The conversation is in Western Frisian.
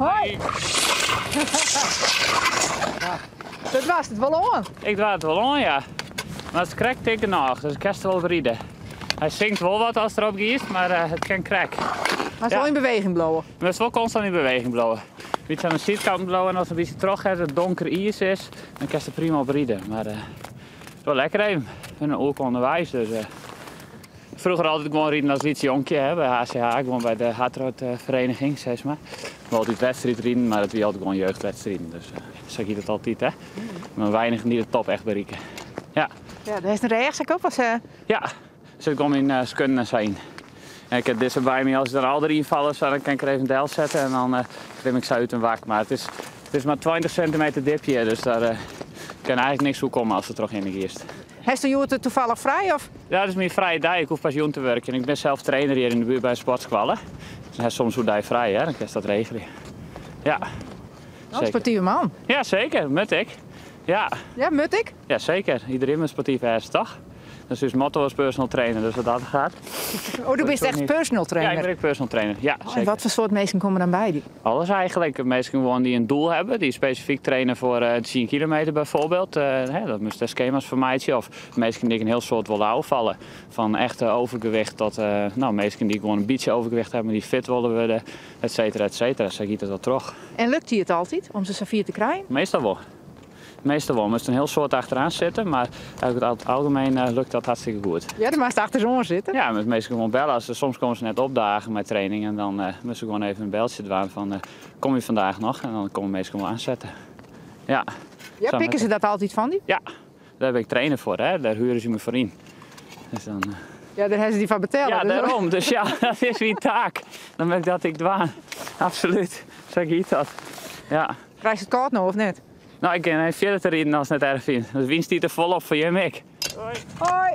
Hoi. Dat doarst it wol oan. Ik doar it wol oan, ja. Mar it is krekt dik genôch, dus kinst der wol op ride. Hy sinkt wol wat ast derop giest, mar it kin krekt. Mar it wol yn beweging bliuwe. Mar it wol konstant yn beweging bliuwe. Bytsje oan de sydkanten bliuwe en as it in bytsje troch hat, it donker iis is, dan kinst der prima op ride. Mar it is wol lekker even. Ik bin in oerke ûnderweis, dus froeger altyd gewoan riden as lyts jonkje hè, by HCH, gewoan by de hardroadvereniging, sis mar. Wol altyd wedstriidriden, mar it wie altyd gewoan jeugdwedstriden, dus sa giet it altyd hè. Mar weinigen dy't de top echt berikke. Ja. Ja, dêr is in rêchsek op as Ja, sit gewoan myn skunnen en sa yn. En ik ha dizze by my, as ik dan al deryn fal of sa, dan kin ik der even delsette en dan klim ik sa út in wak. Mar it is, it is mar 20 sintimeter dip hjir, dus dêr kin eigentlik niks oerkomme ast der trochhinne giest. Hast do hjoed tafallich frij of? Ja, it is myn frije dei. Ik hoech pas jûn te wurkjen. Ik bin sels trainer hjir yn de buert by in sportskoalle. Dus dan hast soms oerdei frij, hè? Dan kinst dat regelje. Ja. Oh, sportive man. Ja, seker. Moat ek. Ja. Ja, moat ek? Ja, seker. Iedereen moet sportief wêze, toch? Dat is ús motto as personal trainer, dus wat dat gaat. Oh, do bist echt personal trainer? Ja, ik ben personal trainer. Ja, oh, en wat foar soart minsken komme dan by dy? Alles eigenlijk. Minsken gewoan dy't in doel hawwe, dy't spesifyk traine foar 10 kilometer bijvoorbeeld. Hè, dat moatst dêr skema's foar meitsje. Of minsken dy't in hiel soad wolle ôffalle. Fan echt overgewicht tot no, minsken dy't gewoan in bytsje overgewicht hawwe, mar dy't fit wolle wurde, et cetera, et cetera. Sa giet it wol troch. En lukt dy it altyd om se safier te krijen? Meastal wol. Meastal wol. Moatst in hiel soad achteraan sitte, mar oer it algemien lukt dat hartstikke goed. Ja, dan moatst achter se oan sitte. Ja, moatst minsken gewoan belle. As, soms komme se net opdagen mei training en dan moatst se gewoan even in beltsje dwaan fan kom je vandaag nog? En dan komme minsken wol aansetten. Ja. Ja, pikke se dat altyd fan dy? Ja, dêr bin ik trainer foar, hè. Dêr huere se my foar yn. Dus dan, Ja, dêr hawwe se dy foar betelle. Ja, dêrom. Dus ja, dat is myn taak. Dan moat ik dat ek dwaan. Absolút. Sa giet dat. Ja. Krijst it kâld no of net? No, ik gean even fierder te riden as it net erch fyn. De wyn stiet der folop foar jim ek. Hoi. Hoi.